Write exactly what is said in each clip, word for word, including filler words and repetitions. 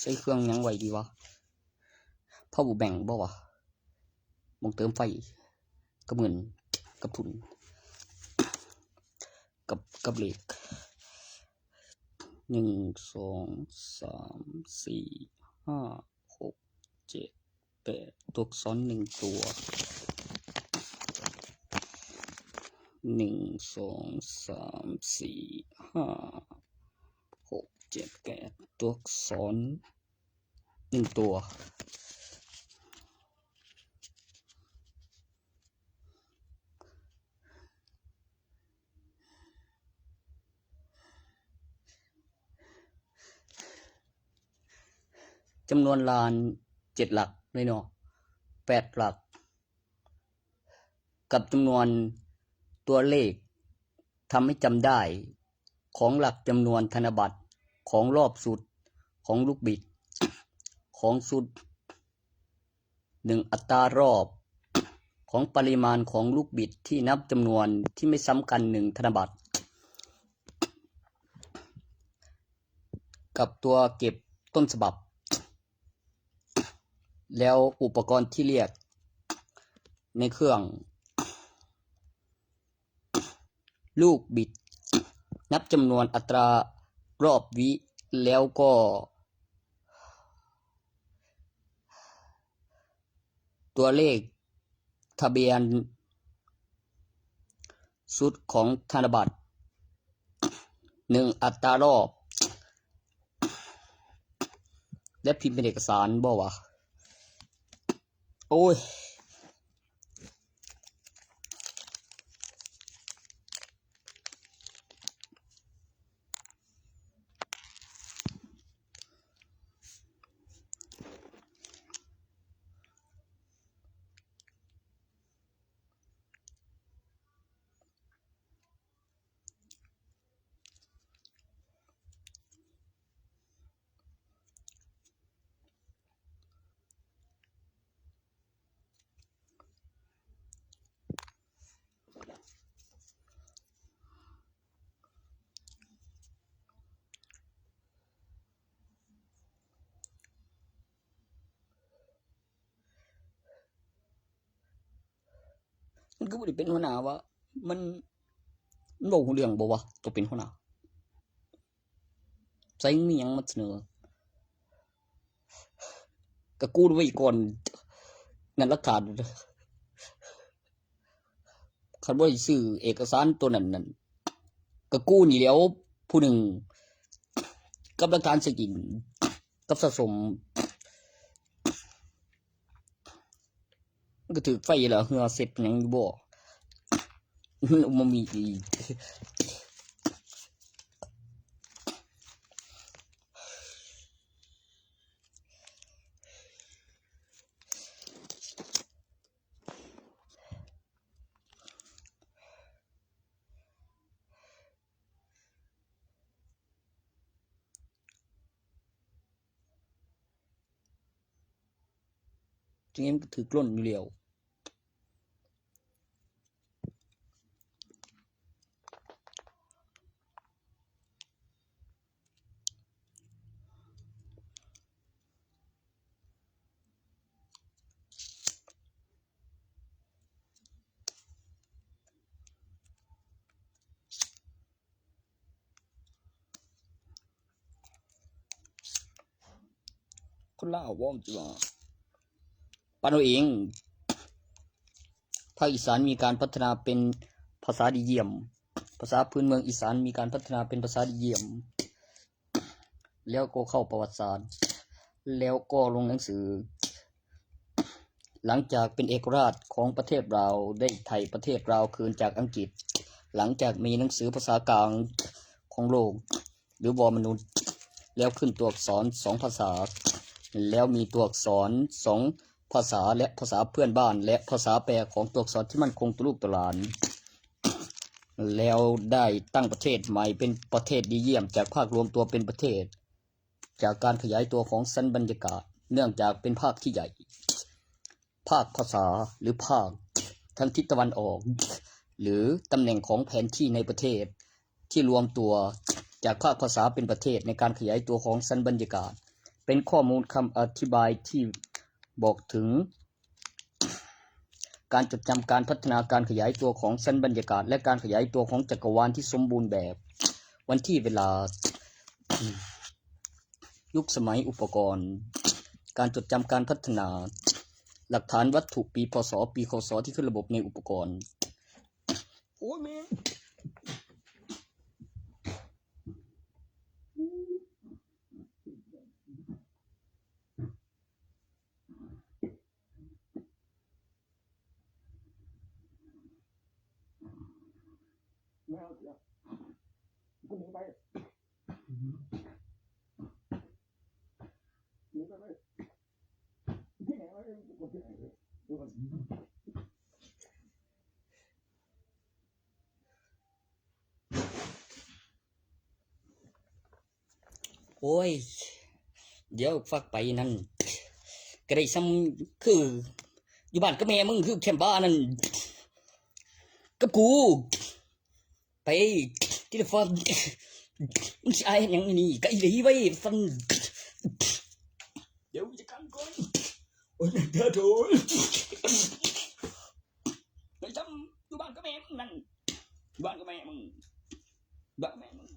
ใช้เครื่องหยังไว้ดีวะ power bank บ่วะ หม่องเติมไฟ กับเงิน กับทุน กับ กับเลข หนึ่ง สอง สาม สี่ ห้า หก เจ็ด แปด ตัวอักษรหนึ่งตัว หนึ่ง สอง สาม สี่ ห้า หก เจ็ด แปด ตัวอักษรหนึ่งตัว จำนวนลานเจ็ดหลักเลยเนาะ แปดหลัก กับจำนวนตัวเลขทำให้จำได้ ของหลักจำนวนธนบัตร ของรอบสุด ของลูกบิด ของสุดหนึ่งอัตรารอบ ของปริมาณของลูกบิดที่นับจำนวนที่ไม่ซ้ำกันหนึ่งธนบัตร กับตัวเก็บต้นฉบับ แล้วอุปกรณ์ที่เรียกในเครื่อง ลูกบิด นับจำนวนอัตรารอบวิ แล้วก็ ตัวเลขทะเบียน ชุดของธนบัตร หนึ่งอัตรารอบ และพิมพ์เป็นเอกสารบ่วะ โอ้ย มันก็บ่ได้เป็นหัวหน้าวะ มัน มันบ่ฮู้เรื่องบ่วะ ตัวเป็นหัวหน้า ใส่มีหยังมาเสนอ ก็กู้ไว้ก่อน นั่นหลักฐาน คันบ่ได้ซื้อเอกสารตัวนั้นนั่น ก็กู้นี่แหล้ว ผู้หนึ่ง กับหลักฐานสกิน กับสะสม มันก็ถือไฟแล้ว เหื่อเสร็จหยังอยู่บ่ มันบ่มีอีก จั่งใดมันก็ถือกล่นอยู่แล้ว คนลาวบ่ มันสิว่า ปานเอาเอง ภาคอีสานมีการพัฒนาเป็นภาษาดีเยี่ยม ภาษาพื้นเมืองอีสานมีการพัฒนาเป็นภาษาดีเยี่ยม แล้วก็เข้าประวัติศาสตร์ แล้วก็ลงหนังสือ หลังจากเป็นเอกราชของประเทศลาว ได้ไถ่ประเทศลาวคืนจากอังกฤษ หลังจากมีหนังสือภาษากลางของโลก หรือวอมนุษย์ แล้วขึ้นตัวอักษรสองภาษา แล้วมีตัวอักษรสองภาษา และภาษาเพื่อนบ้าน และภาษาแปรของตัวอักษรที่มั่นคงตะลูกตะหลาน แล้วได้ตั้งประเทศใหม่เป็นประเทศดีเยี่ยม จากภาครวมตัวเป็นประเทศ จากการขยายตัวของชั้นบรรยากาศ เนื่องจากเป็นภาคที่ใหญ่ ภาคภาษาหรือภาคทางทิศตะวันออก หรือตำแหน่งของแผนที่ในประเทศ ที่รวมตัวจากภาคภาษาเป็นประเทศในการขยายตัวของชั้นบรรยากาศ เป็นข้อมูลคำอธิบายที่บอกถึง การจดจำ การพัฒนา การขยายตัวของชั้นบรรยากาศ และการขยายตัวของจักรวาลที่สมบูรณ์แบบ วันที่ เวลา ยุคสมัย อุปกรณ์ การจดจำ การพัฒนา หลักฐานวัตถุ ปี พ.ศ., ปี ค.ศ. ที่ขึ้นระบบในอุปกรณ์ โอ้ยแม่ง โอ้ย เดี๋ยวฟักไปนั่น ก็ได้ซ้ำคือ อยู่บ้านกับแม่มึงคือแคมบ้านั่น กับกู ไปที่ละฟัน มึงสิอายหยังนี่ ก็อีหลีไว้ฟัน เดี๋ยวจะกันก่อน โอ้ยเดี๋ยวโดน ไปจำอยู่บ้านกับแม่มึงนั่น อยู่บ้านกับแม่มึง บ้านแม่มึง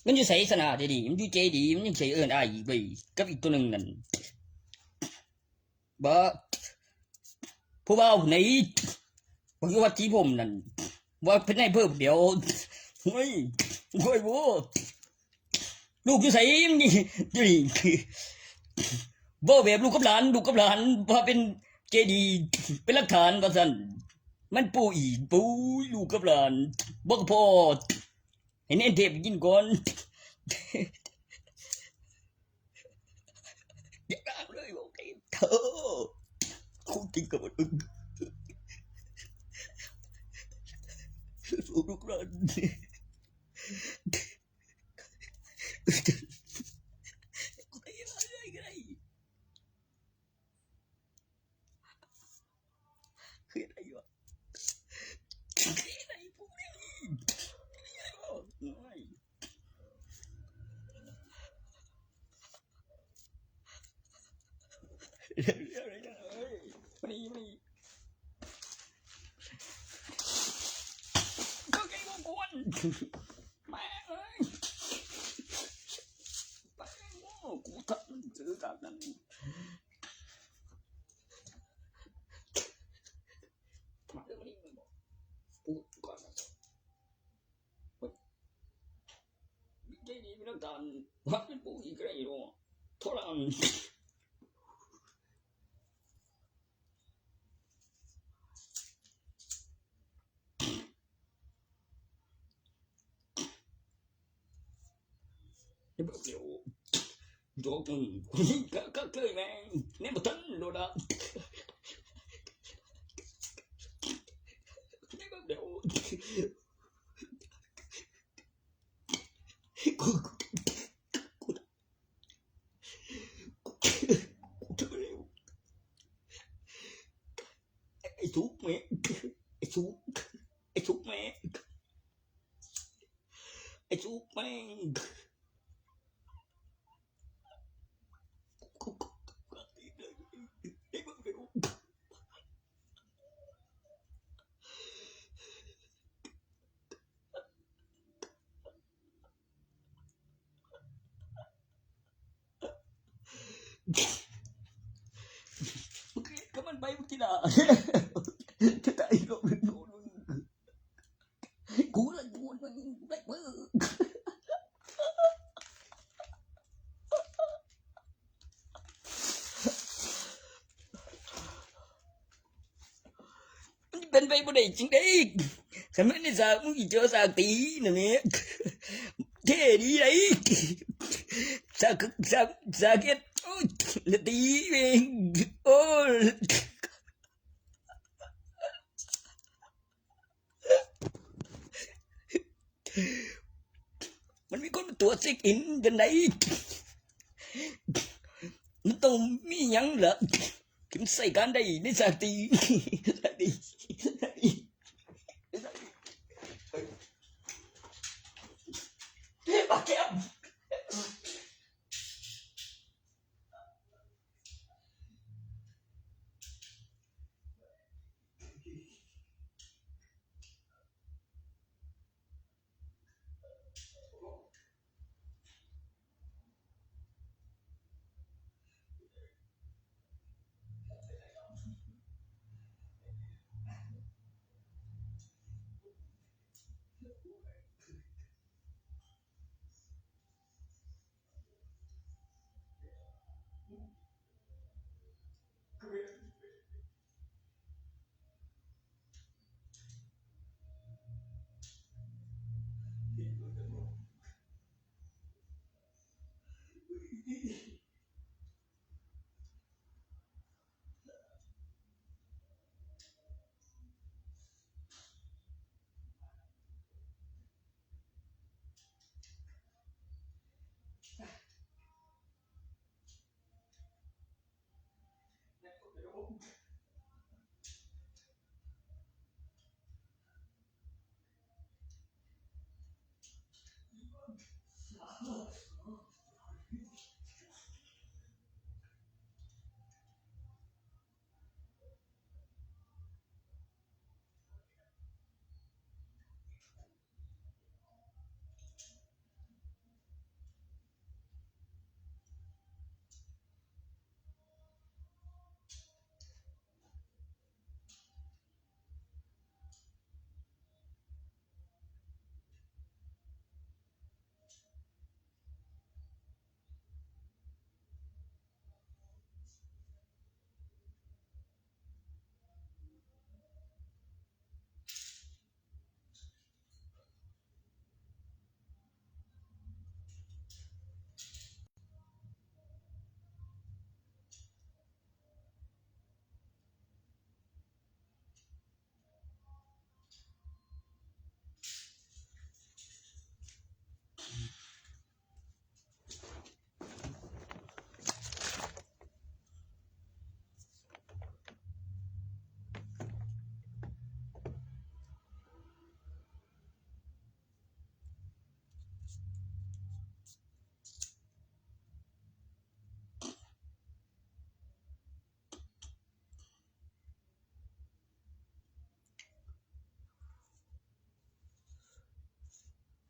มันอยู่ไสสนะเดี๋ยวนี้ มันอยู่เจดีย์ มันยังใส่เอิ้นอ้ายอีกเว้ย กับอีกตัวหนึ่งนั่น บ่ ผู้บ่าวไหน บอกอยู่วัดที่ผมนั่น ว่าเป็นนายอำเภอเดียว เฮ้ย เฮ้ยโว้ ลูกอยู่ไส มันนี่ อยู่นี่ บ่แบบลูกกับหลาน ลูกกับหลาน ว่าเป็นเจดีย์ เป็นหลักฐานว่าซั่น มันปู่อีก ปู่ลูกกับหลาน บ่ก็พ่อ ให้แน่เทพกินก่อน อย่าด่าเลย โอเค เธอ คู่จริงกับมันอึ้ง ลูกหลาน คืออะไรวะ คืออะไรพวกนี้ มานี่ มานี่ ก็ไอ้พวกกวน แม่งเอ้ย แม่งโง่ กูทำมันซื้อตามนั้น มาเรื่องนี้มึงบอก กูก่อนนะ เฮ้ย เจดีย์มีหลักฐาน วัดเป็นปู่อีกไกลเนาะ โทษนะ เดี๋ยว ดอกหนึ่ง ก็ ก็เคยแม่ง เนี่ยบ่ทันโดนละ เนี่ยแบบเดี๋ยว กู กู กู กูทำอะไรวะ ไอ้สุกแม่ง ไอ้สุก ไอ้สุกแม่ง ไอ้สุกแม่ง ก็มันไปเมื่อกี้น่ะ จะตายก็เป็นโดนมึง กูละกูมันได้มึง มันเป็นไปบ่ได้จริงเด้ คันมันได้สากมึงอีเจอสากตีนั่นแหละ เท่ดีเลย สาก สาก สากเก็ด โอ้ย ละตีเอง โอ้ย มันมีคนมาตรวจเช็คอินจังได๋ มันต้องมีหยังล่ะ ถึงใช้การได้ในสถานที่ ปากแก้ม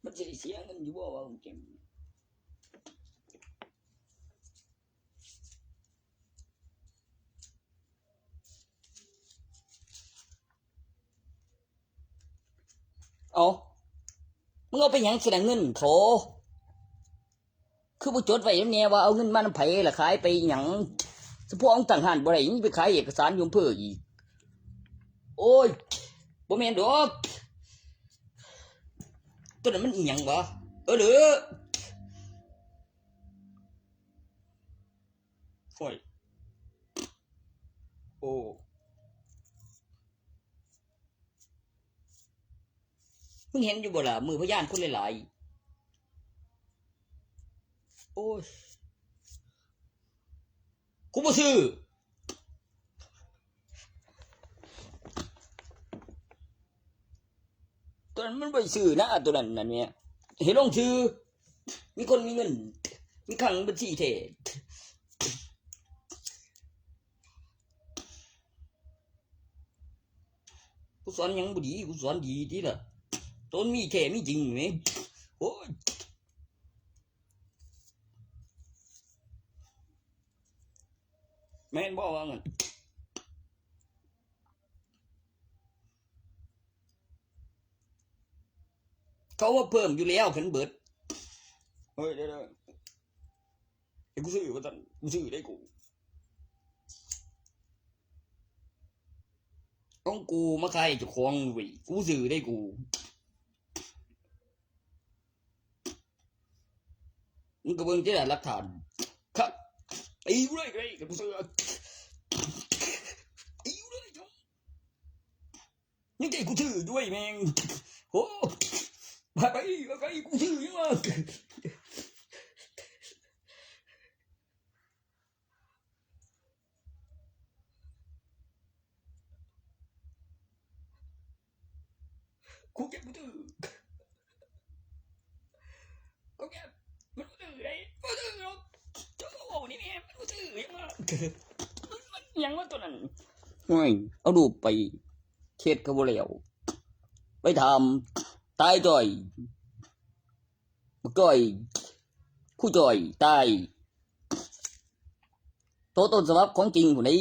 มันสิได้เสียเงินอยู่บ่วะ เกม เอา มึงเอาไปหยังสิล่ะเงินโถ คือบ่จดไว้แน่ว่าเอาเงินมานำไผล่ะ ขายไปหยัง สะโพกตั้งห้านบ่ได้ ยังไปขายเอกสารอยู่อำเภออีก โอ้ย บ่แม่นดอก ตัวนั้นมันอีหยังวะ เออ เด้อ โอ้ย โอ้ มึงเห็นอยู่บ่ล่ะ มือพยานคนหลายๆ โอ้ย กูบ่ซื้อ ตัวนั้นมันบ่ซื้อนะ ตัวนั้นนั่นเนี่ย เห็นลงชื่อ มีคนมีเงิน มีคลังบัญชีแท้ กูสอนหยังบ่ดี กูสอนดีติล่ะ ตนมีแท้มีจริงแหม โอ้ย แม่นบ่ว่างั้น เขาว่าเพิ่มอยู่แล้ว คันเบิด เฮ้ย เดี๋ยวๆ ให้กูซื้อว่าซั่น กูซื้อได้กู ของกูมาขายเจ้าของเว้ย กูซื้อได้กู มึงก็เบิ่งติล่ะหลักฐาน ครับ ตีกูเลยก็ได้ กูซื้อ ตีกูเลย ยังใจกูซื้อด้วยแม่ง โอ้ ว่าไปว่าไปกูซื้อยังวะกูเก็บกูซื้อกูเก็บมันซื้อไอ้มันซื้อหรอกโอ้นี่แม่มันซื้อยังวะมันยังว่าตัวนั้น โอ้ย เอาดูไปเช็ดก็บ่แล้ว ไปถามตายจ่อย บักจ่อย ครูจ่อย ตาย โตต้นฉบับของจริงผู้ใด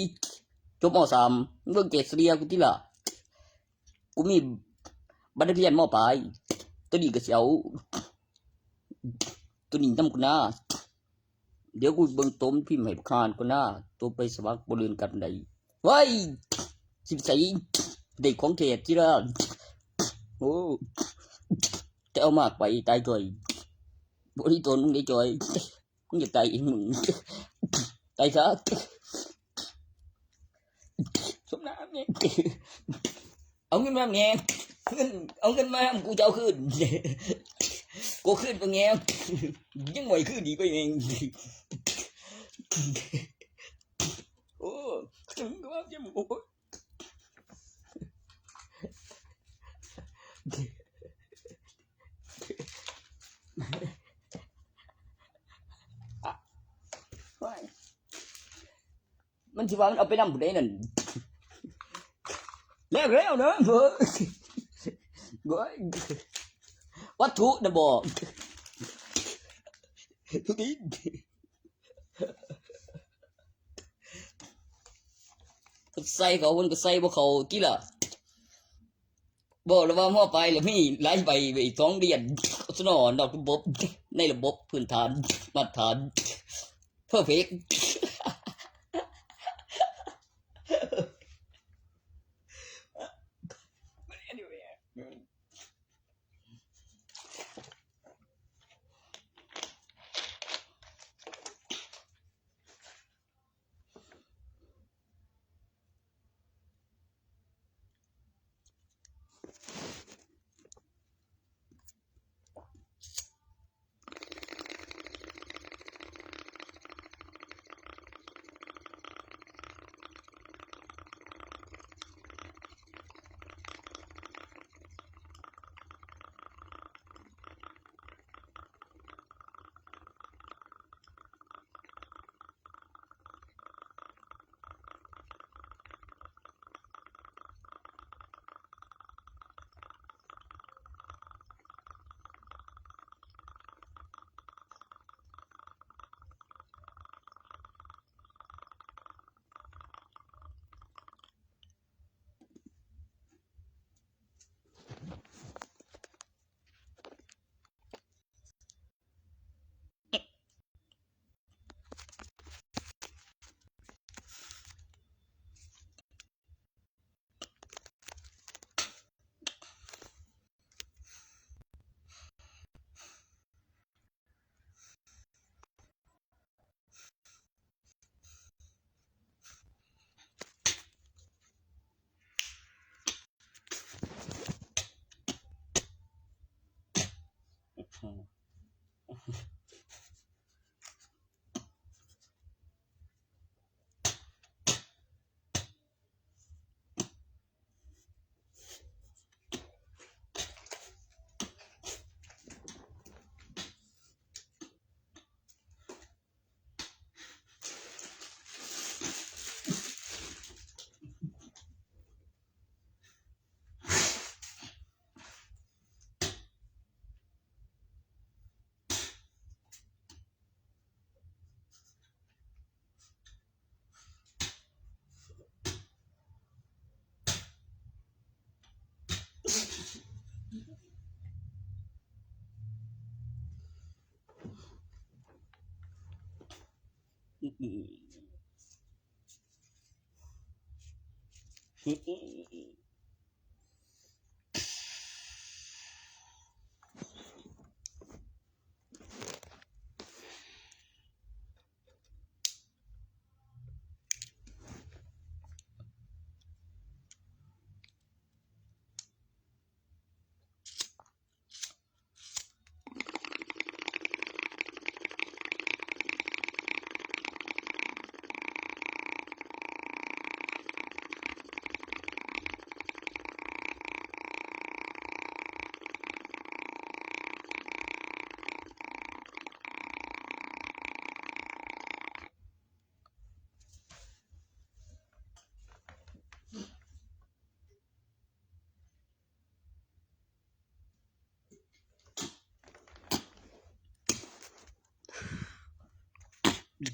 จบ ม.สาม เบิ่งเกรดเฉลี่ยกูติล่ะ กูมีบัตรนักเรียน ม.ปลาย ตัวนี้ก็สิเอา ตัวนี้นำกูนะ เดี๋ยวกูเบิ่งโตมันพิมพ์ให้ผ่านก่อนนะ โตไปสมัครบ่เลื่อนกันใด เฮ้ย สิใส่ ได้ของแท้ติล่ะ โอ้ แต่เอามากไปตายจ่อย บ่ได้ตนมึงได้จ่อย มึงอย่าตายเองมึง ตายซะ สมน้ำเนี่ย เอาเงินมาแม่ เงิน เอาเงินมา กูจะเอาคืน กูคืนไปแง่ ยังไหวคืนดีกว่าเอง โอ้ ถึงก็ว่าจะหมู มันสิว่ามันเอาไปนำผู้ใดนั่น แล้วแล้วเนอะ เฮ้ย วัตถุนะบอก ทุกที ใส่เขา คนก็ใส่บ่เขาติล่ะ บอกแล้วว่า ม.ปลายแล้วมีหลายใบ ไปอีกสองเดือน สนอนอกระบบ ในระบบพื้นฐาน มาตรฐาน perfect anyway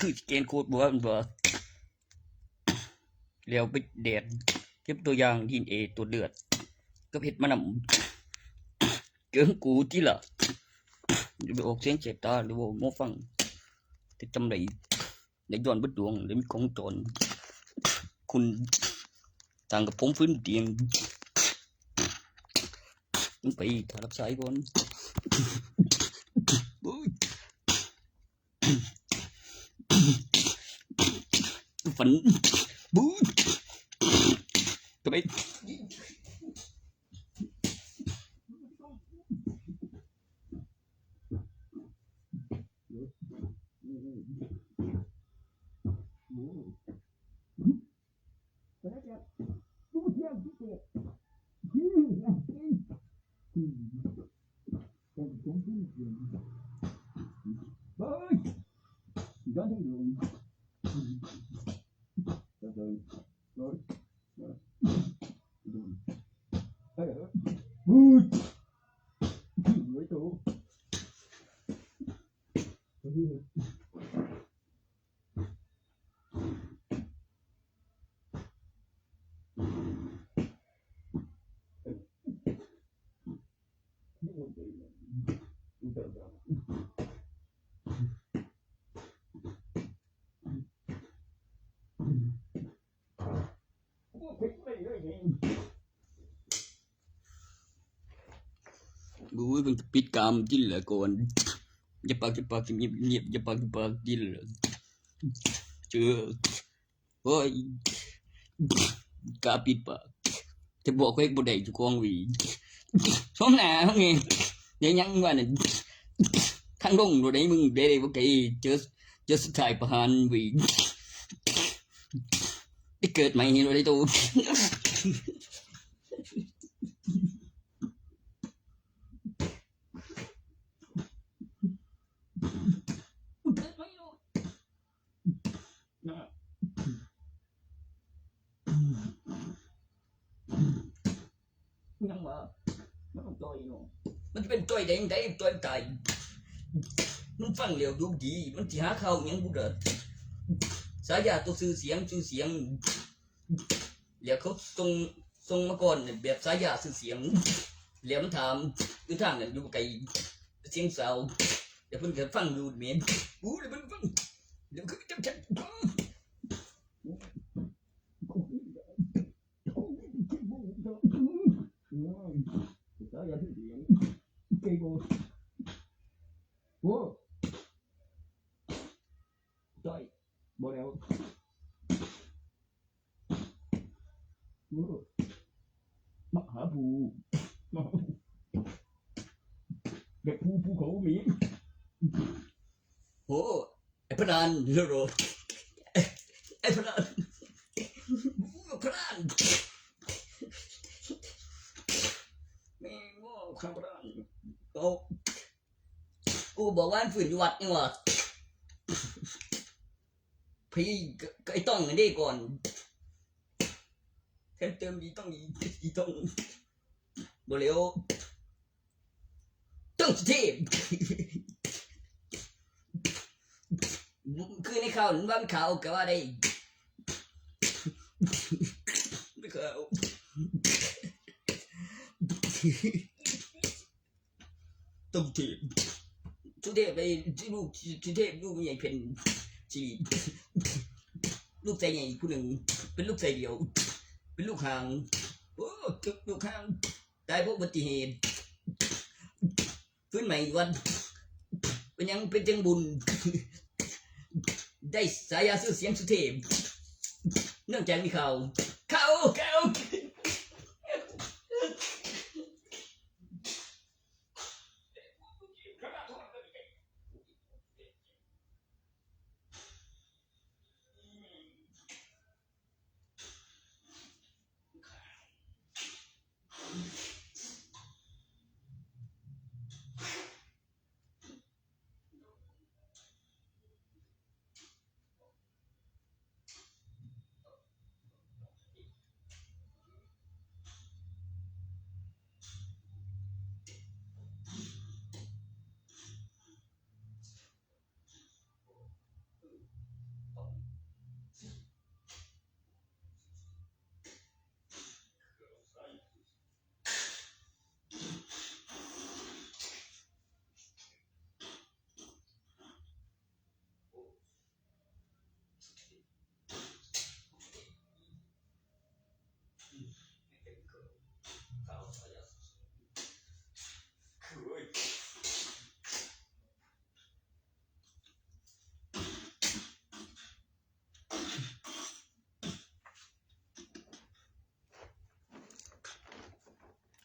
คือสิแกนโคตรบ่ว่ามันบ่ แล้วไปแดด เก็บตัวอย่างดีเอ็นเอ ตรวจเลือด ก็เฮ็ดมานำ เกิงกูติล่ะ อย่าไปออกเสียงแสบตา หรือว่าหมอฟัง แต่จำได้ ได้ย้อนเบิดดวง ได้มีของจร คุณต่างกับผมฟื้นเตียง มึงไปถ้ารับสายก่อน ฝัน บู๊ด ก็ไป บู๊ย มันปิดกามจินเหลือเกิน อย่าปาก อย่าปาก เงียบ เงียบ อย่าปาก อย่าปาก จินเหลือ เจอ โอ้ย กล้าปิดปาก จะบอกให้บ่ได้เจ้าของหวี สมหน้ามึงเอง เดี๋ยวยังว่าน่ะ ทางลงโดดให้มึงได้เลย บ่ไกล เจอ เจอสุดท้ายประหารหวี ได้เกิดใหม่เห็นบ่ได้โต ยังว่า มันต้องต่อยเนาะ มันจะเป็นต่อยได้ยังไง ต่อยตาย มันฟังแล้วดูดี มันสิหาข่าวหยังกูเด้อ สายาตัวชื่อเสียง ชื่อเสียง แล้วเขาส่ง ส่งมาก่อนแบบสายาชื่อเสียง แล้วมันถาม อยู่ทางนั้นอยู่ไกล เสียงสาว แล้วเพิ่นก็ฟังอยู่แม่น อู้ แล้วเพิ่นฟัง แล้วคือจังซั่น โอ้ จ้อย บ่แล้ว โอ้ มาหาผู้ มาหาผู้ แบบผู้ ผู้เขามี โอ้ ไอ้พนัน โลโล ไอ้พนัน พนัน แม่งโง่ พนัน โอ้ กูบอกว่ามันฝืนอยู่วัดนี่หว่า พี่ก็ ก็ไอ้ต้องนั่นเด้ก่อน แทนเติมอีต้อง อี อีต้อง บ่แล้ว ต้องเทพ คือในข่าวนั้นว่ามันขาวก็ว่าได้ ไม่ขาว ต้องเทพ สุเทพไป ลูกสุเทพ ลูกใหญ่เพ็ญ จี ลูกชายใหญ่ผู้หนึ่ง เป็นลูกชายเดียว เป็นลูกหาง โอ้ ลูกหาง ตายเพราะอุบัติเหตุ ฟื้นใหม่วัด เป็นยังเป็นจังบุญ ได้ฉายาชื่อเสียงสุเทพ เนื่องจากมีข่าว ข่าว ข่าว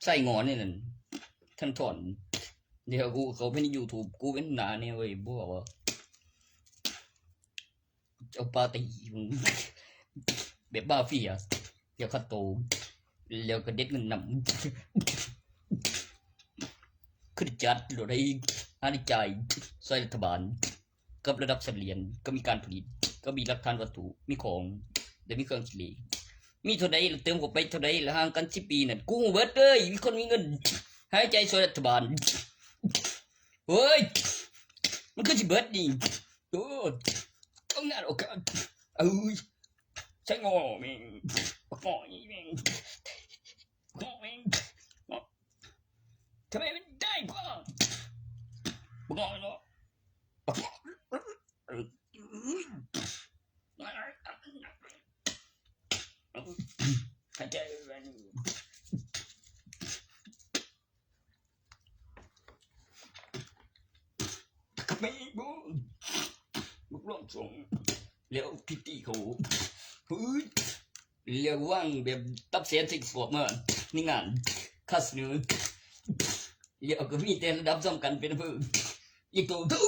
ไต้งอนนี่นั่น ท่านถอน เดี๋ยวกูเขาเป็นยูทูบ กูเป็นหนาเนี่ยเว้ย บอกว่า เอาปลาตีมึง แบบมาเฟีย เดี๋ยวข้าโต แล้วก็เด็ดเงินนำ ขึ้นจัดโหลดให้อาณาจักรซอยรัฐบาล กับระดับเสลียน ก็มีการผลิต ก็มีหลักฐานวัตถุ มีของ และมีเครื่องคิดเลข มีเท่าใดละเติมเข้าไปเท่าใดละ ห่างกันสิบปีนั่น กูเบิดเลย มีคนมีเงิน หายใจซอยรัฐบาล เฮ้ย มันคือสิเบิดนี่ โอ้ ต้องงานโอกาส เอ้ย ใช่งอแม่ง บักงอนี่แม่ง งอแม่ง งอ ทำไมมันได้กว่า บักงอเนาะ บักงอ หายใจแรง ไม่บูลูกน้องส่ง แล้วพิตตี้เขาเฮ้ย เรียกว่างแบบตับแสนสิบสวบมาในงานคาสเนอร์ เรียกก็มีแต่ระดับซ้ำกันเป็นอำเภออีกตัวเท่า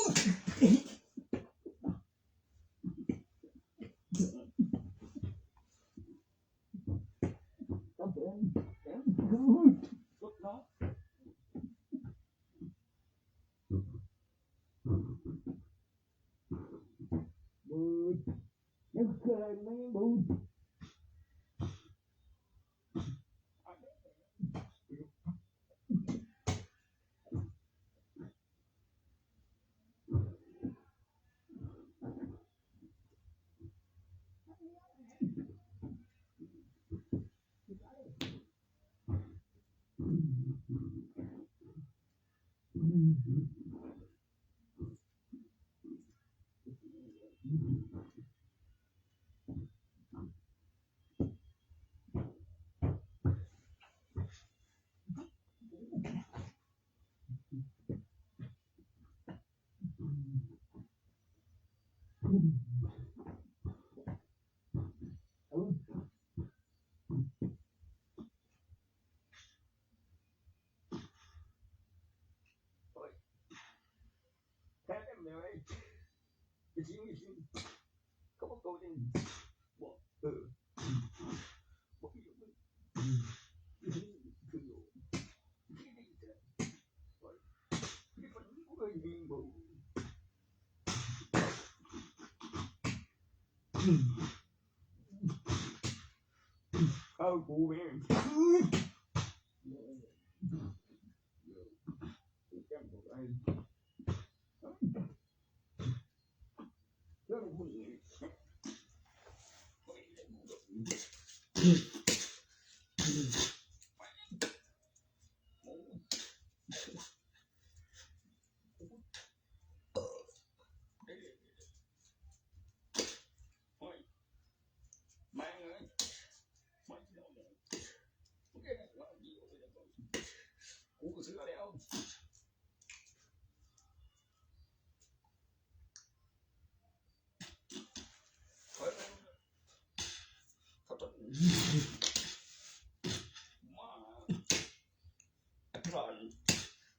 พราน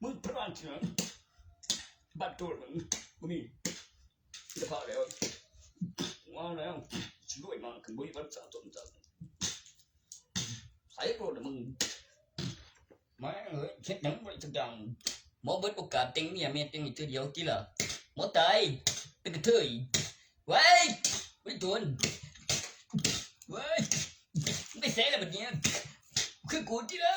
มึงพรานเถื่อนบ้านโตนมึงมึงนี่จะพาแล้วมาแล้วช่วยมาขึ้นบริบัติสาสมจังใส่โกรธมึงมาเฮ้ยเช็ดหนังบริสุทธิ์ดังหมอเบิดโอกาสเต็งเมียเมียเต็งอีกเทื่อเดียวกี่ล่ะหมอตายเป็นกระเทยไว้ไม่ทนไว้ไม่ใช่แล้วแบบนี้คือกูที่ละ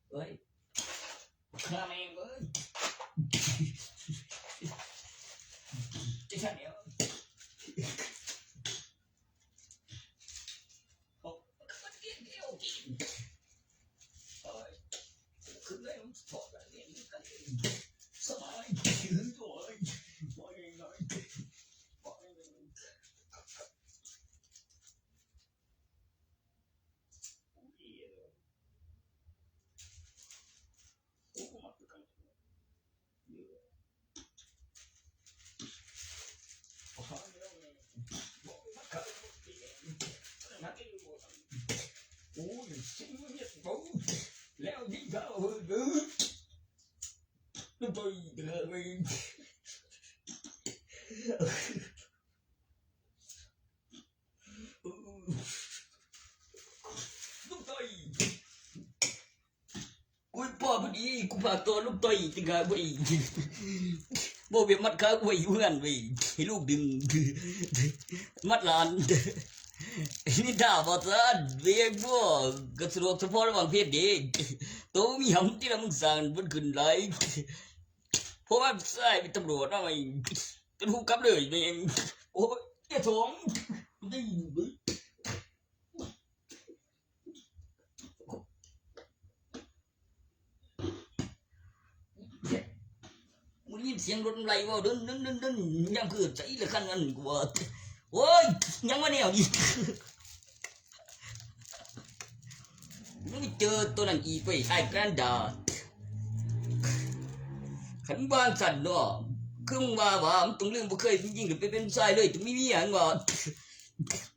Oi. Kami, oi. Isa niyo. Ui, พ่อพอดี กูพาตัวลูกต่อยติงหาเว้ย บอกเวียมัดขาเว้ยอยู่เฮือนเว้ย ให้ลูกดึง มัดหลาน นี่ด่าบ่ซั้น เว้ย บ่ ก็สะดวกเฉพาะระหว่างเพศเด้ โตมีหำที่ละมึงสั่งมันขึ้นไหล เพราะว่าใส่เป็นตำรวจเอาไว้ ก็ถูกกลับเลยแม่ง โอ้ย ไอ้สอง นี่ มึงได้ยินเสียงรถมันไหลบ่ ดึนดึนดึนดึน ยังคือใจละคันนั้นกูว่า โอ้ย ยังว่าแนวนี้ มึงเจอตัวนั้นอีกเว้ย ไอ้แพนด้า คันบ้านสั่นเนาะ คือมึงว่าว่ามึงต้องลืมบ่เคยยิงกันไปเป็นชายเลย ต้องมีเมียมึงว่า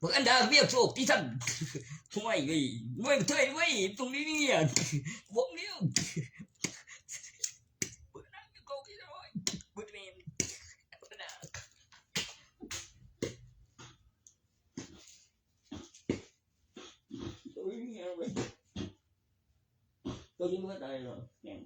บักอันดาเวียกโชคที่ท่าน ห่วยเว้ย ห่วยเถยเว้ย ต้องมีเมีย บอกแล้ว ตัวนี้มันก็ตายแล้วเนี่ย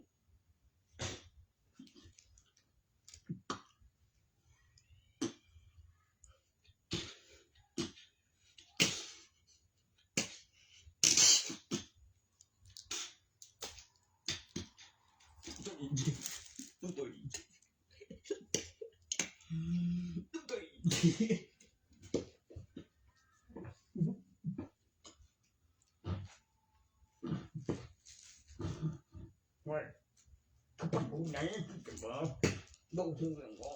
ว่าถ้าปักหูไหนจะมาเบาหูหลังว่า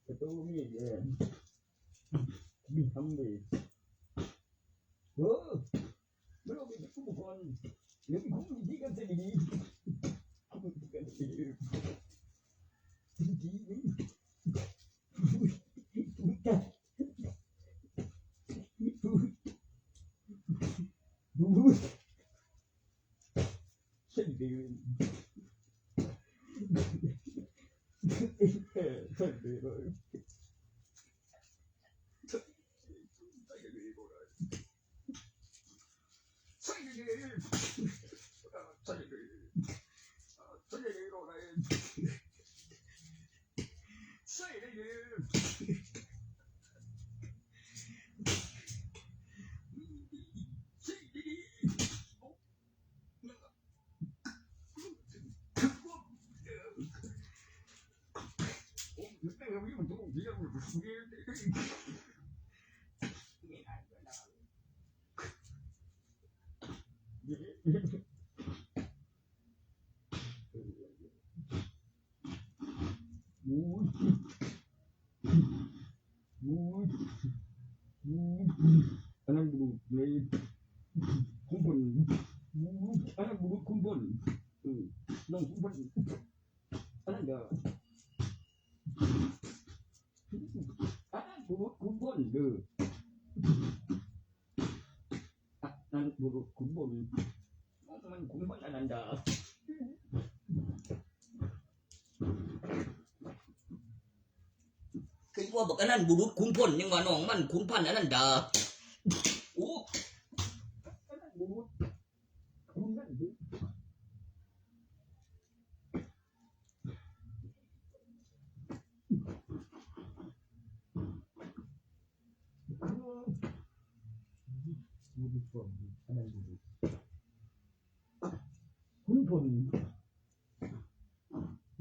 ประตูมีเองมีทำดีเออไม่ต้องไปทุกคนเดี๋ยวมีคุ้มที่กันจะดี Anang bulut kumpon. Anang bulut kumpon. Nang kumpon. Anang da. Anang bulut kumpon. Anang bulut kumpon. Man kumpon anang da. Kay wa bak anan bulut kumpon ning manong man kumpan anan da. Oh. Anan bulut. Anan bulut. Anan bulut. Kumpon.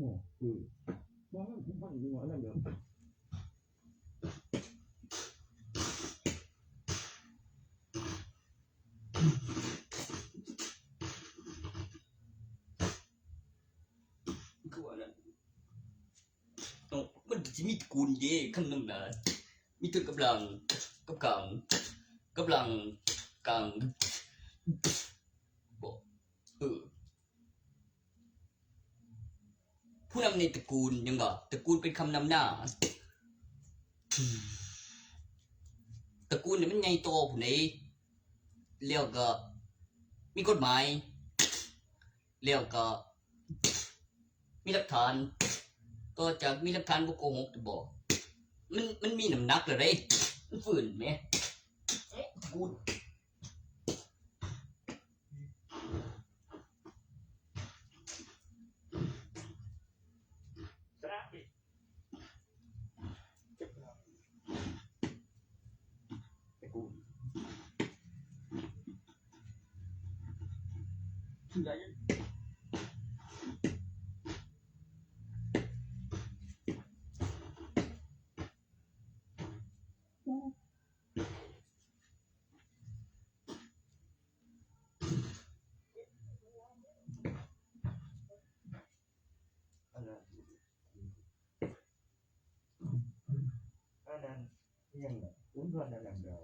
Oh, hmm. Wala, wala, wala, wala. Ikaw, wala. Oh, man, si Mit Kun, ye, kan nang na. Mit Kun, kablang, kabkang, kablang, kang. Bo. Uh. ผู้นำในตระกูลยังบ่ ตระกูลเป็นคำนำหน้า ตระกูลเนี่ยมันใหญ่โตผู้ใด แล้วก็มีกฎหมาย แล้วก็มีหลักฐาน ต่อจากมีหลักฐานบ่โกหกบ่ มัน มันมีน้ำหนักแล้วเด้ มันฟื้นแหม ตระกูล อันนั้น อันนั้นอิหยังน่ะ ขุนพันธุ์อันนั้นก็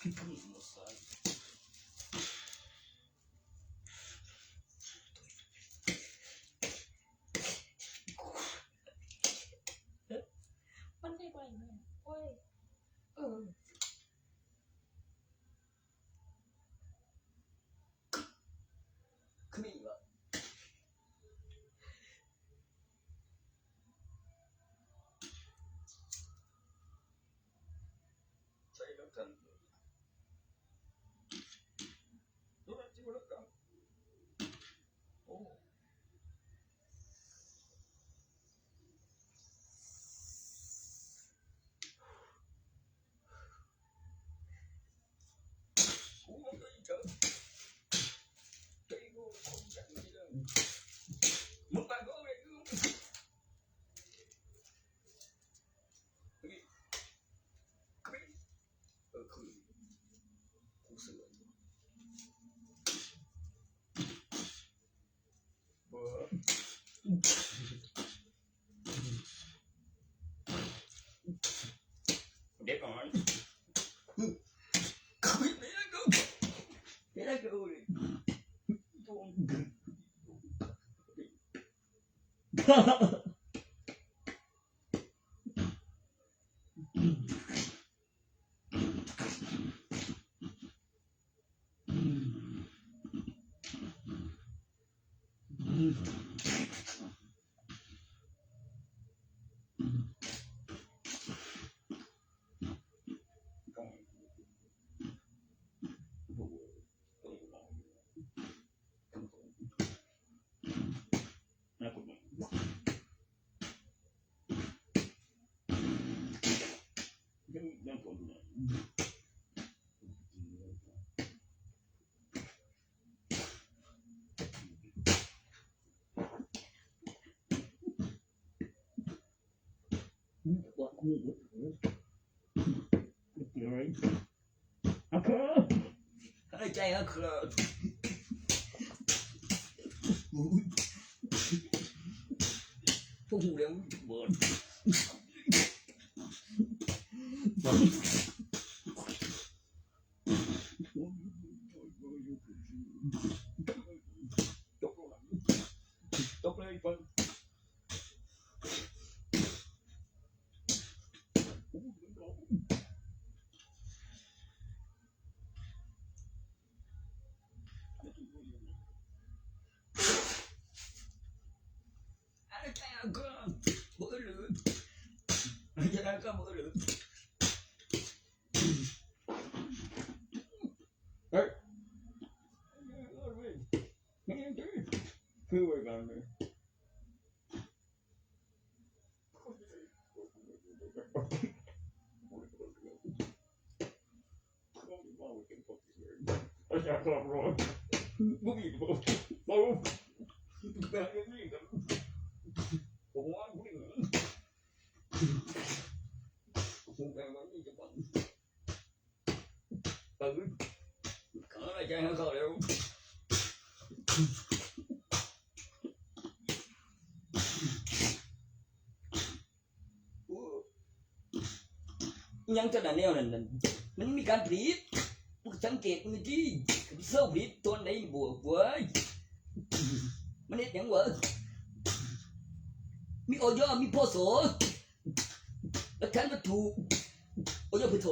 มันได้ไวไหมโอ้ย เออ ขึ้นอีกแล้ว ใส่แล้วกัน ดูนะ จิ้มแล้วกัน โอ้ เด็กน้อย อะไรใจก็คือพวกหูเลี้ยงเบิร์ด ตกเลยเบิร์ด ยังจะหนาแนวนั้นนั่น มันมีการผลิต มึงสังเกตมึงดี เซลล์ผลิตตัวไหนบวกเว้ย มันเฮ็ดหยังวะ มีออย มีพส หลักฐานวัตถุ ออย พส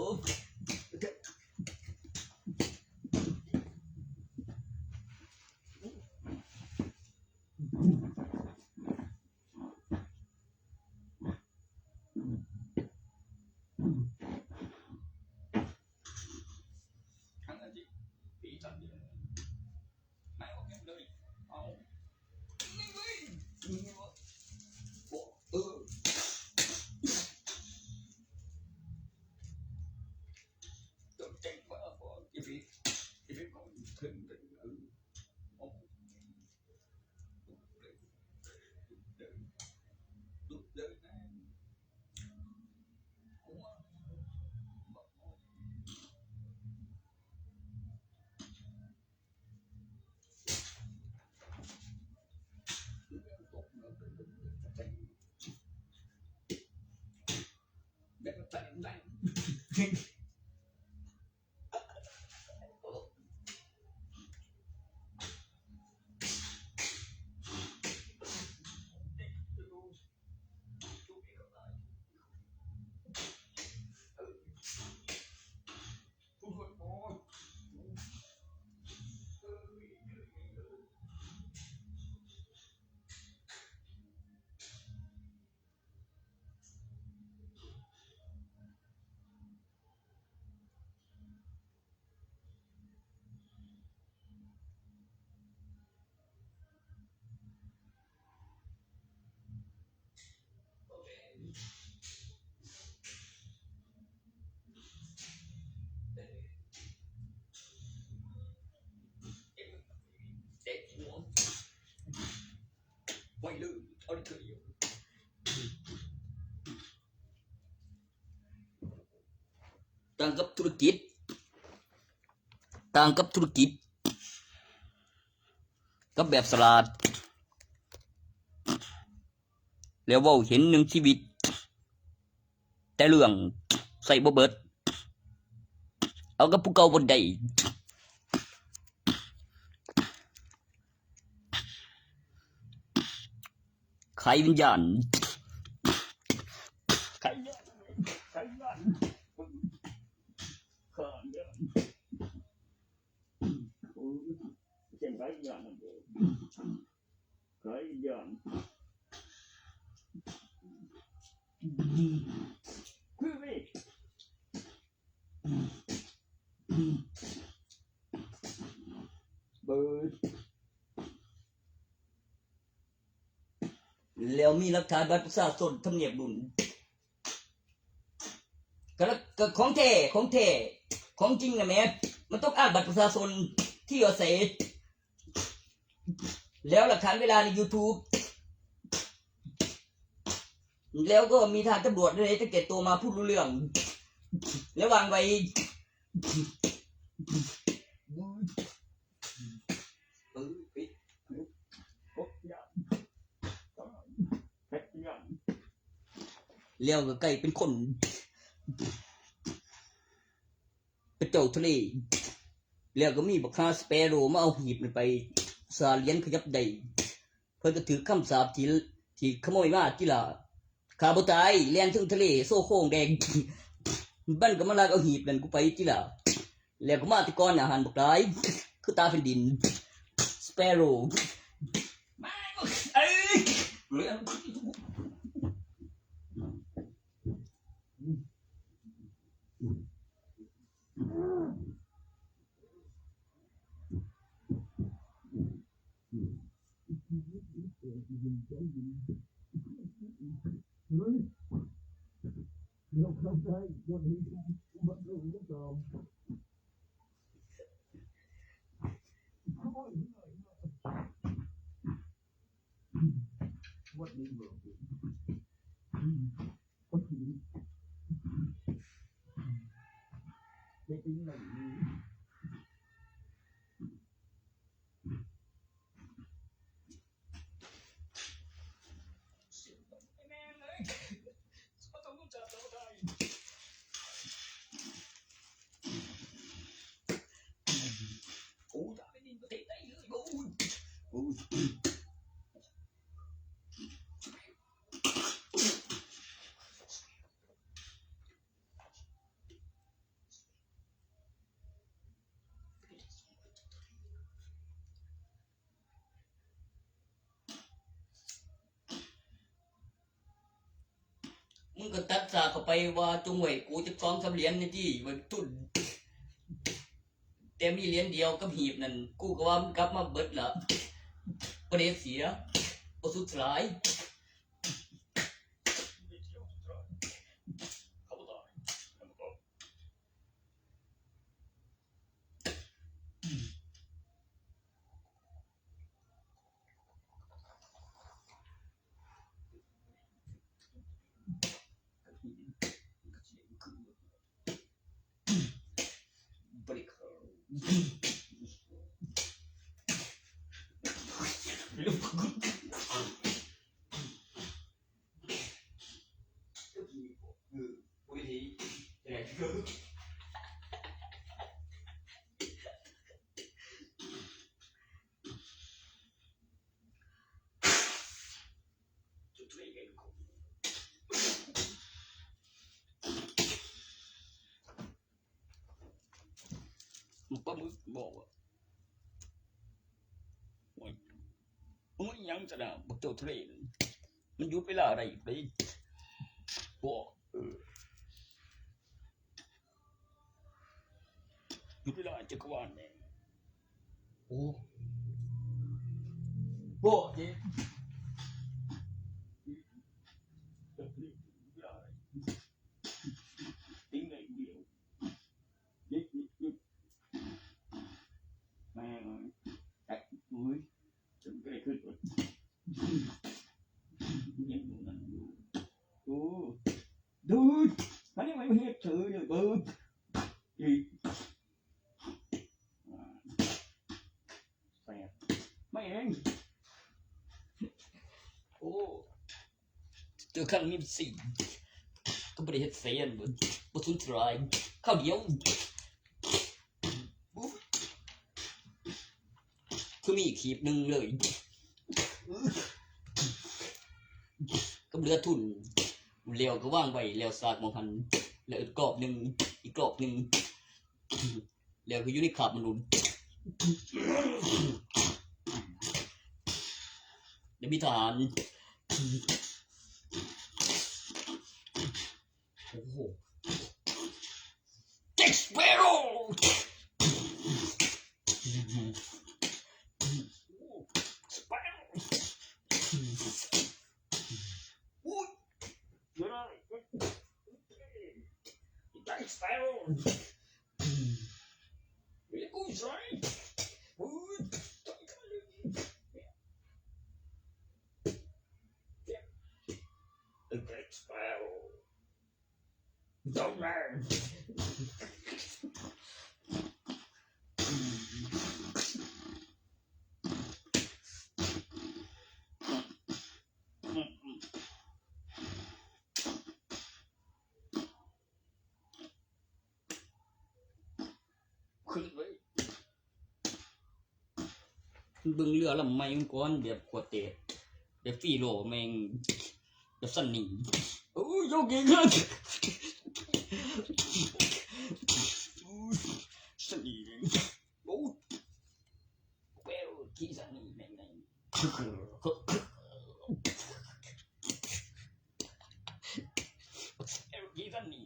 แล้วก็ใส่น้ำตาล ต่างกับธุรกิจ ต่างกับธุรกิจ กับแบบสลาด แล้วเว้าเห็นหนึ่งชีวิต แต่เรื่องใส่บ่เบิด เอากับผู้เก่าบ่ได้ ขายวิญญาณ ขายวิญญาณ ขายวิญญาณ ขายวิญญาณ โอ้ย เสียงขายวิญญาณนั่นเอง ขายวิญญาณ คือเว้ย เบิด แล้วมีหลักฐานบัตรประชาชนทำเนียบดุล ก็แล้ว ก็ของแท้ ของแท้ ของจริงนะแม่ มันต้องอ้างบัตรประชาชนที่อยู่อาศัย แล้วหลักฐานเวลาใน YouTube แล้วก็มีทหารตำรวจด้วย ตั้งแต่ตัวมาพูดรู้เรื่อง แล้ววางไว้ แล้วก็ใกล้เป็นคน ไปเจ้าทะเล แล้วก็มีบักฮาสเปโร่มาเอาหีบมันไป สาเหรียญขยับได้ เพิ่นก็ถือคำสาปที่ ที่ขโมยมาติล่ะ ข้าบ่ตาย แล่นถึงทะเล โซ่โครงแดง มันก็มาลักเอาหีบนั่นกูไปติล่ะ แล้วก็มาแต่ก่อนอาหารบักหลาย คือตาแผ่นดิน สเปโร่ มา เอ้ย มึงก็ตัดสากเข้าไปว่า จงไว้กูจักสองสามเหรียญนี่ติ ไว้ทุน แต่มีเหรียญเดียวกับหีบนั่น กูก็ว่ามันกลับมาเบิดละ ประเดเสีย ประทุษร้าย มันปลาหมึกบอกว่า โอ้ย โอ้ย ยังจะด่าบักเจ้าทะเล มันหยุดเวลาอะไรไป บอก เออ หยุดเวลาจักรวาลแน่ โอ้ บอกเจ๊ ทิ้งเลยเดียว ยิบยิบยิบ แม่ง แตก อุ้ย ฉันก็เลยขึ้นรถ ยังอยู่นั่นอยู่ โอ้ ดูด มันยังไม่เห็นเธอเลย เบิร์ด ง โอ้ เจอครั้งนี้สิ ก็บ่ได้เฮ็ดแฟนบ่ บ่สนใจ คราวเดียว คือมีอีกคลิปหนึ่งเลย ก็เหลือทุน แล้วก็วางไว้ แล้วสาดหม่องหั่น แล้วอีกรอบหนึ่ง อีกรอบหนึ่ง แล้วก็อยู่ในคราบมนุษย์ แล้วมีทหาร โอ้โห Jack Sparrow Sparrow โอ้ย Jack Sparrow Very good, right? Good. The Jack Sparrow. Don't mind. ขึ้นเลย เบิ่งเรือลำใหม่มันก่อน แบบขวดเตะ แบบฟรีโลแม่ง แบบซันนี่ โอ้ย โยกเก่งเกิน ซันนี่แม่ง โอ้ย แววขี้ซันนี่แม่ง แววขี้ซันนี่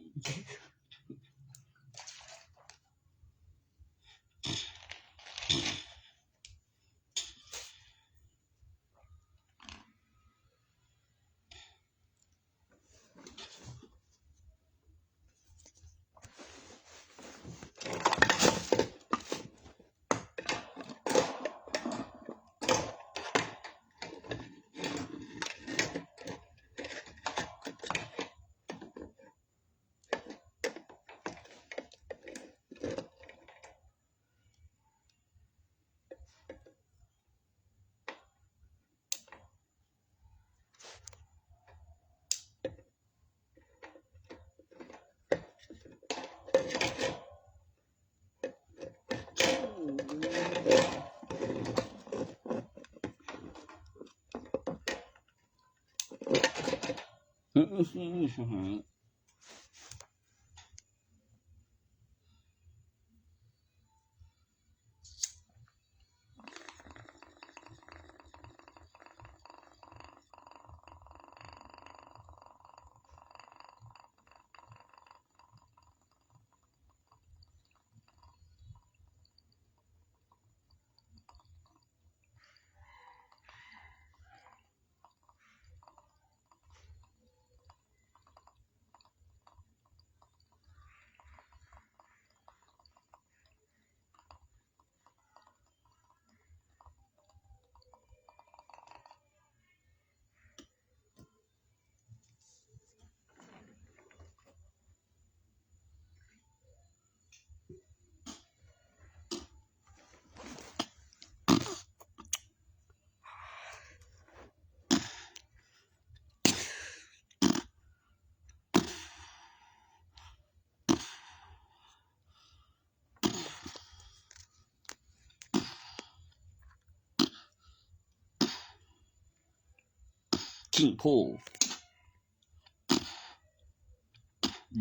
คิงโพ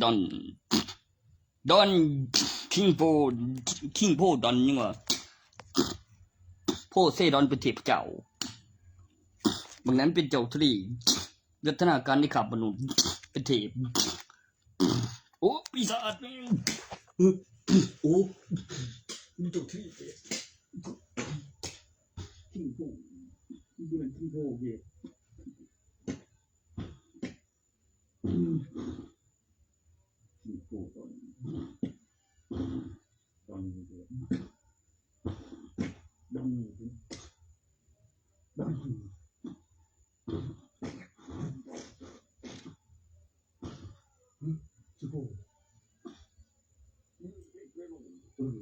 ดอน ดอน คิงโพ คิงโพดอนยังวะ โพไซดอนเป็นเทพเจ้า บางนั้นเป็นเจ้าทะเล รัตนาการในคาบมนุษย์เป็นเทพ โอ้ ปีศาจแม่ง โอ้ มันเจ้าทะเล คิงโพ มันเป็นคิงโพเว้ย อืม คิงโพดอน ดอน ดอน ดอน อืม คิงโพ เออ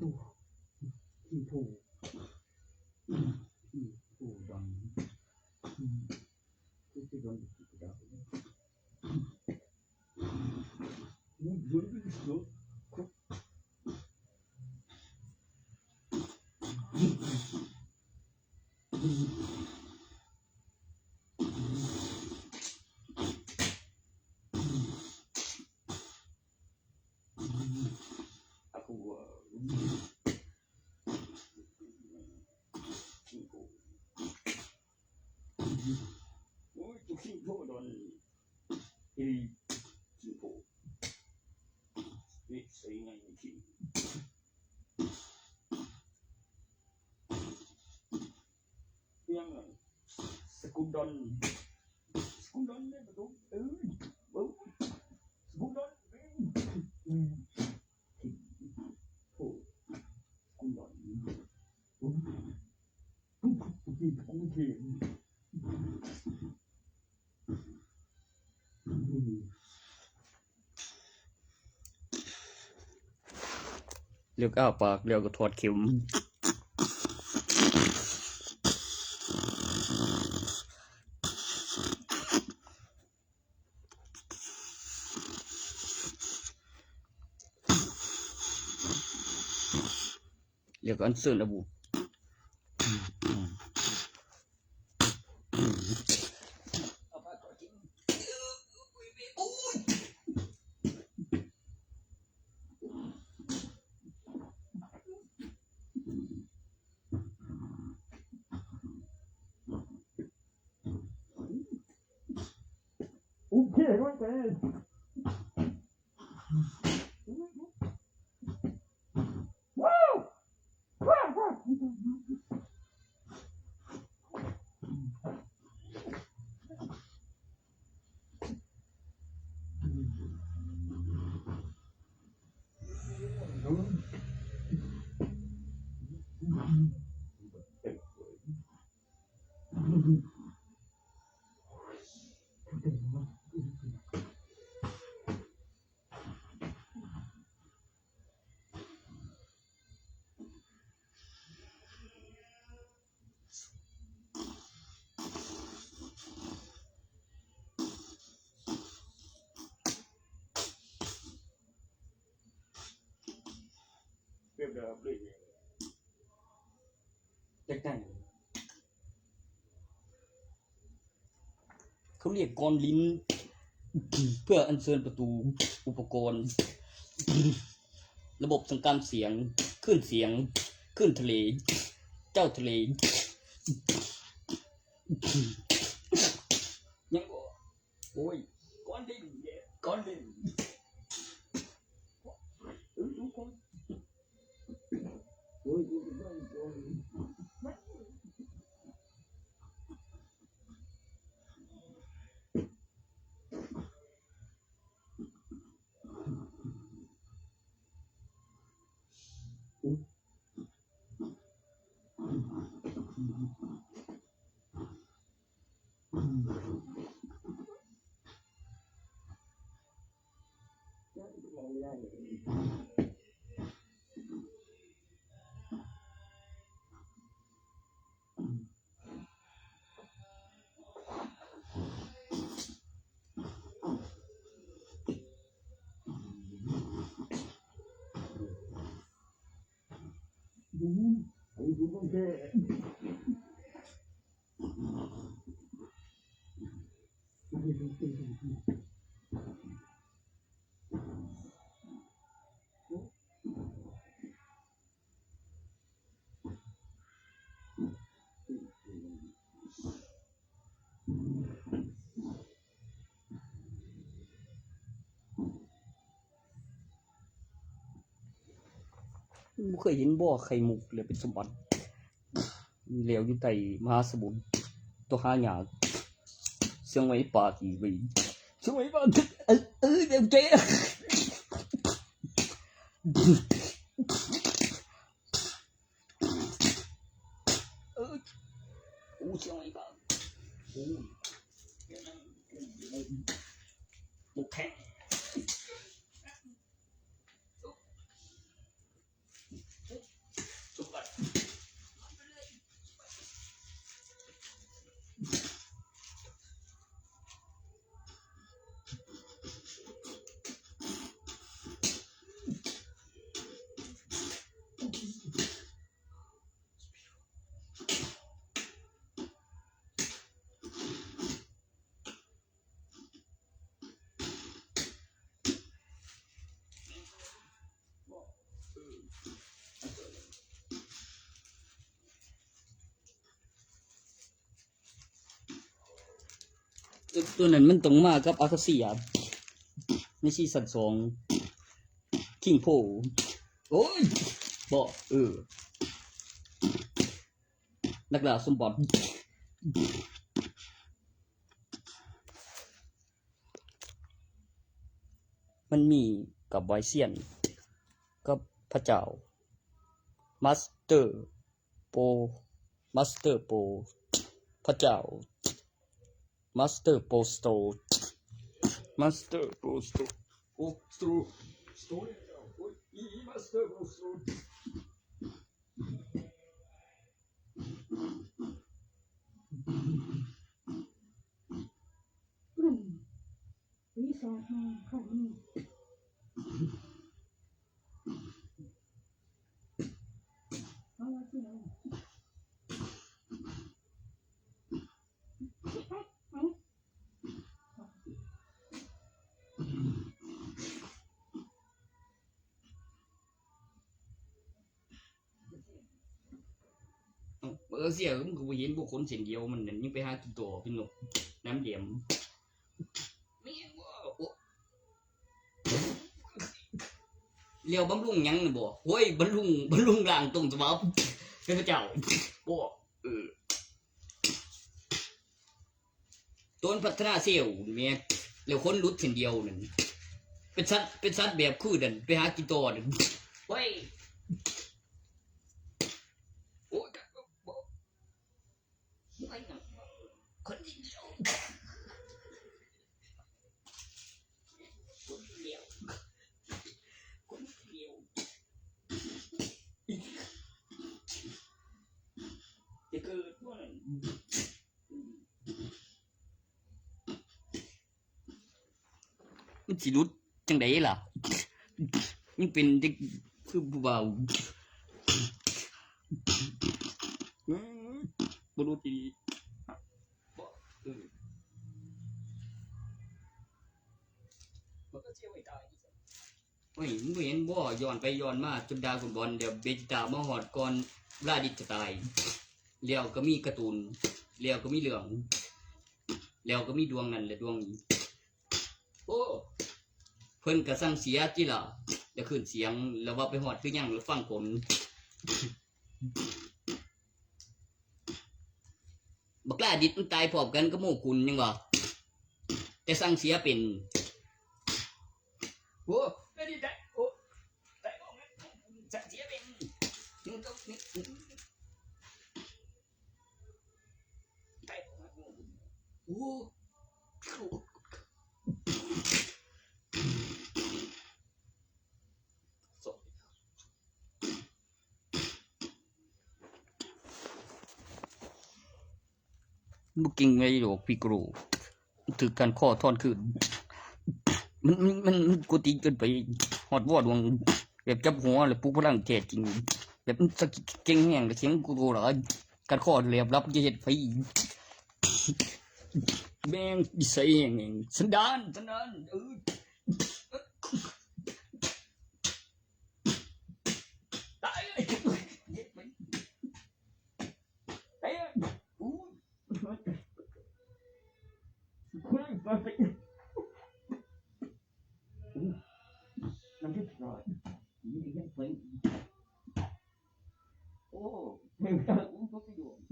ดู Aku, uh, Ui, tu king po don. Ui, king po. Ui, sa ingay ni king. Yang, uh, sekudon. Sekudon na ba to? Eh, oh, sekudon. Eh, king po. Sekudon. Lia ก็อ้าปาก เลียวก็ถอดเข็ม เลียวก็อัญเชิญอบู โอเค ด้วยกัน เรียบร้อยเลย จักจั่ง เขาเรียกกรลิ้น เพื่ออัญเชิญประตู อุปกรณ์ ระบบสั่งการเสียง คลื่นเสียง คลื่นทะเล เจ้าทะเล ยังบ่ โอ้ย กรลิ้น เย้ กรลิ้น เอ้ย ทุกคน โอ้ย บ่เคยเห็นบ่อไข่มุกเลยเป็นสมบัติ แล้วอยู่ใต้มหาสมุทร ตัวหายาก เสียงไว้ปลาที่ไว้ เสียงไว้ปลา เออ เออ เดี๋ยวเจ๊ เออ โอ้ เสียงไว้ปลา โอ้ ตกแข็ง เ ตัวนั้นมันต้องมากับอาคาเซียในซีซั่นสอง คิงโพ โอ้ย บ่ เออ นักล่าสมบัติ มันมีกับไวเซียน กับพระเจ้า มาสเตอร์โป มาสเตอร์โป พระเจ้า มาสเตอร์โปสโต มาสเตอร์โปสโต โอ้สโต สโต โอ้ย อีมาสเตอร์โปสโต อืม วิสาหะค่ะนี่ เอาละสิเอา เอ้า เออ เสีย มึงก็บ่เห็นบ่ขนเส้นเดียวมันนั่น ยังไปหากินต่อเป็นนกน้ำแดง แม่นบ่ โอ้ แล้วบำรุงหยังน่ะบ่ โอ้ย บำรุง บำรุงร่างตรงสภาพเทพเจ้า บ่ เออ ต้นพัฒนาเซลล์แม่น แล้วขนหลุดเส้นเดียวนั่น เป็นสัตว์ เป็นสัตว์แบบคือนั่น ไปหากินต่อนั่น โอ้ย โอ้ย คนเดียว คนเดียว คนเดียว จะเกิดว่า มันสิหลุดจั่งใดล่ะ มันเป็นเด็กคือผู้บ่าว อืม บ่หลุดอีหลี บ่ เออ มันก็เสียไว้ตาย โอ้ย มึงบ่เห็นบ่ ย้อนไปย้อนมา จนดราก้อนบอล เดี๋ยวเบจิต้ามาฮอดก่อน ราดิดจะตาย แล้วก็มีการ์ตูน แล้วก็มีเรื่อง แล้วก็มีดวงนั่นและดวงนี้ โอ้ เพิ่นก็สั่งเสียติล่ะ อย่าขึ้นเสียง แล้วว่าไปฮอดคือหยัง แล้วฟังผล บักราดิดมันตายพร้อมกันกับโมกุลยังบ่ แต่สั่งเสียเป็น โอ้ ไม่ได้ได้ โอ้ ได้บอกนะ สั่งเสียเป็น มึงต้อง มึง มึง ได้บอกนะ โอ้ บ่เก่งไว้ดอก พี่กรู ถือการข้อท่อนคืน มัน มัน มัน มันกวนตีนเกินไป ฮอดวอดวง แบบจับหัวแล้วปลุกพลังแท้จริง แบบมันสะกิดเก่งแฮงแล้วเสียงกูโตหลาย การข้อแหลบลับจะเฮ็ดไผ แม่งนิสัยแฮง สันดาน สันดาน เออ ตายเลย Damn! Ooh. Ooh. Let me try. You need to get playing. Oh, what you doing?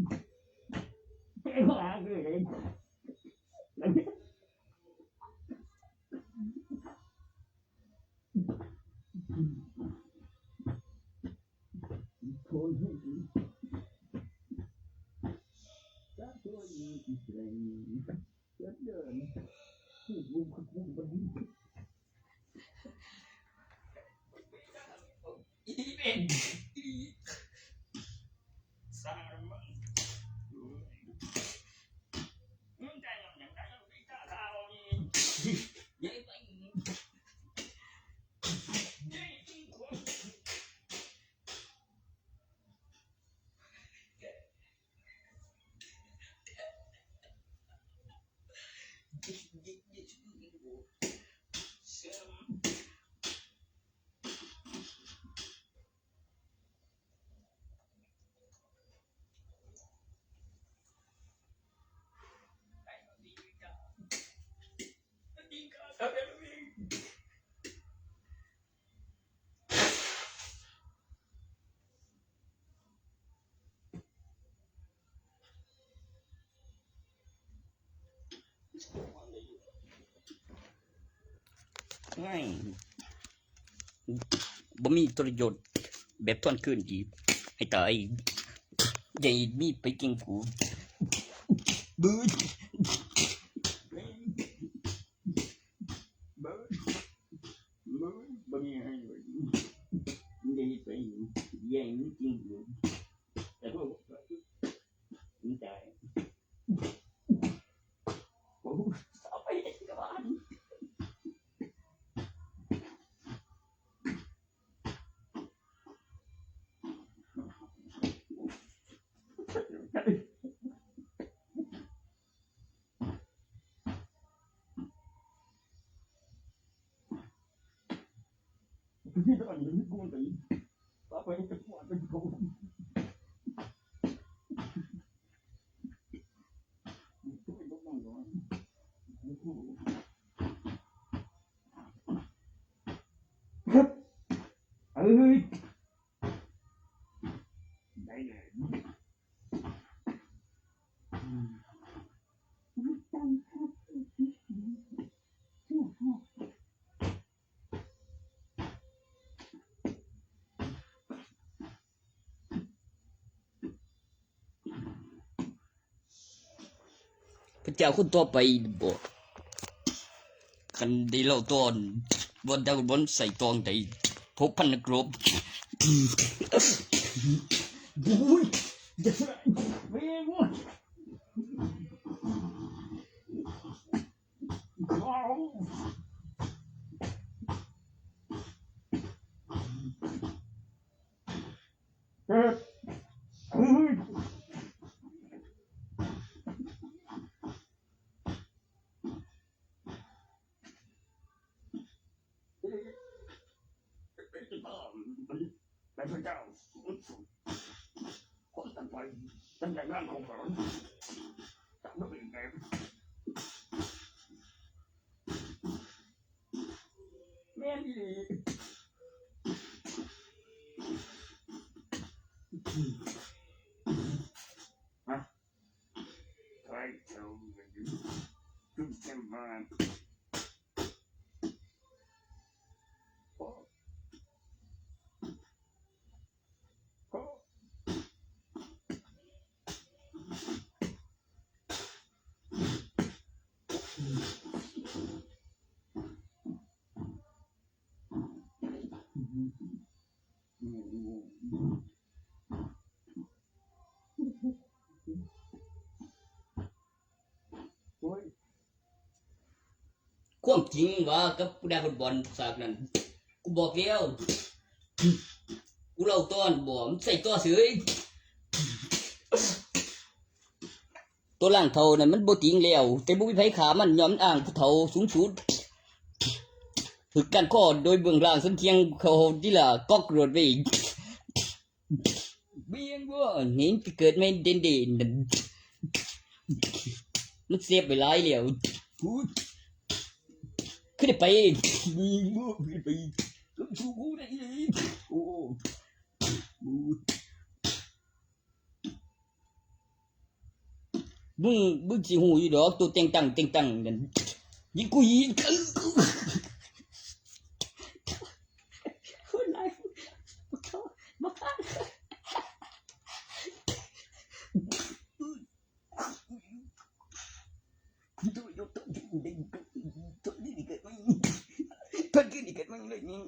ไม่ บ่มีทรยศแบบทวนคืนอีก ให้ตาย อย่ามีไปเก่งกู บื้อ บื้อ บื้อ บ่มีให้เลย มึงจะเฮ็ดไปหยัง แย่งมึงเก่งกู แต่พวกมึงตาย โอ้ย เอาไปเฮ็ดกับบ้าน เอ้ย ได้เลย พระเจ้าคนต่อไปบ่ คันได้เล่าตอนบอลดาวบอลใส่ตองใด พบพันนักรบ บุ้ย อย่าเสีย เว้ย เออ เป็นพระเจ้าสูงสุด คนต่างไปตั้งแต่งานของเราจับไม่เป็นแบบ แม่นอีหลี ฮะ ใครเจ้ามันอยู่จุดเต็มบ้าน ความจริงว่ากับผู้ดาคนบอลสากนั้น กูบอกแล้ว กูเล่าตอนบ่ มันใส่ตัวเสย ตัวล่างเท่านั้นมันบ่ติงแล้ว แต่บ่มีไผฆ่ามัน ย้อนมันอ้างผู้เฒ่าสูงสุด ถือก้านคอโดยเบื้องล่างสันเคียงเขาที่ละก๊อกโรดเว้ย เบียงบ่ เห็นไปเกิดไม่เด่นเด่นนั่น มันเสียไปหลายแล้ว กูคือได้ไป บ่คือได้ไป ลงสู่กูได้เลย โอ้ มึง มึงสิฮู้อยู่ดอก ตัวแต่งตั้ง แต่งตั้งนั่น ยิงกูยิง คนไหน บักข้า บักข้า ตัวนี้เกิดมา ตัวนี้เกิดมาเลยนี่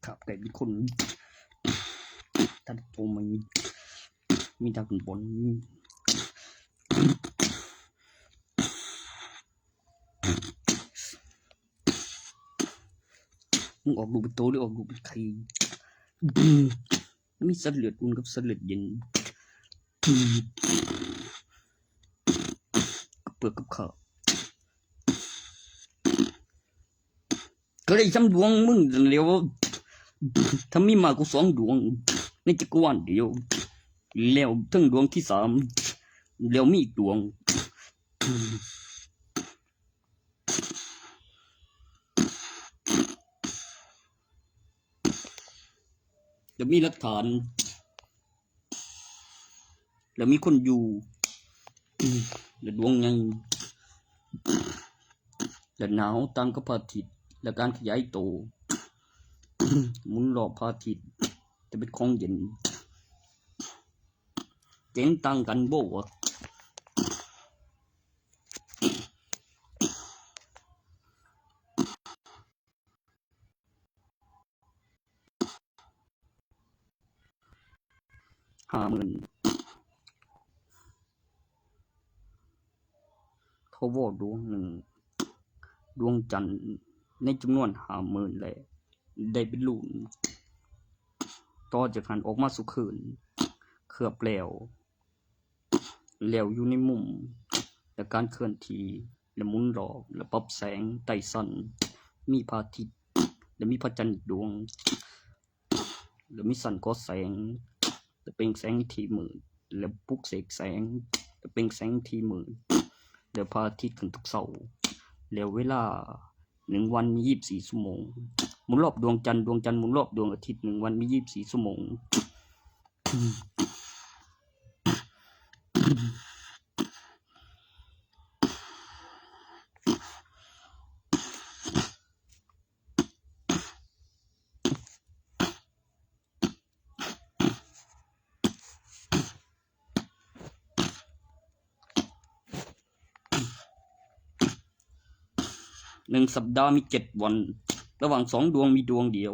ครับ แต่มีคน ท่านโทรมา มีทางบน มึงออกลูกเป็นโตหรือออกลูกเป็นไข่ มีสัตว์เลือดอุ่นกับสัตว์เลือดเย็น กับเปลือกกับข้าว ก็ได้ซ้ำดวงมึงแหล้ว ถ้ามีมากกว่าสองดวง ในจักรวาลเดียว แล้วถึงดวงที่สาม แล้วมีอีกดวง แล้วมีหลักฐาน แล้วมีคนอยู่ แล้วดวงใหญ่ และหนาวต่างกับพระอาทิตย์ และการขยายโต หมุนรอบพระอาทิตย์ จะเป็นของเย็น เจ๋งต่างกันบ่วะ ห้าหมื่น ทวดดวงหนึ่ง ดวงจันทร์ในจำนวนห้าหมื่นแล ได้เป็นลูก ต่อจากนั้นออกมาสู่คืน เคลือบแล้ว แล้วอยู่ในมุม และการเคลื่อนที่ และหมุนรอบ และปรับแสงไต่ชั้น มีพระอาทิตย์ และมีพระจันทร์อีกดวง และมีชั้นก่อแสง และเปล่งแสงที่มืด และปลุกเสกแสง และเปล่งแสงที่มืด และพระอาทิตย์ขึ้นทุกเช้า แล้วเวลาหนึ่งวันมียี่สิบสี่ชั่วโมง หมุนรอบดวงจันทร์ ดวงจันทร์หมุนรอบดวงอาทิตย์ หนึ่งวันมียี่สิบสี่ชั่วโมง หนึ่งสัปดาห์มีเจ็ดวัน ระหว่างสองดวงมีดวงเดียว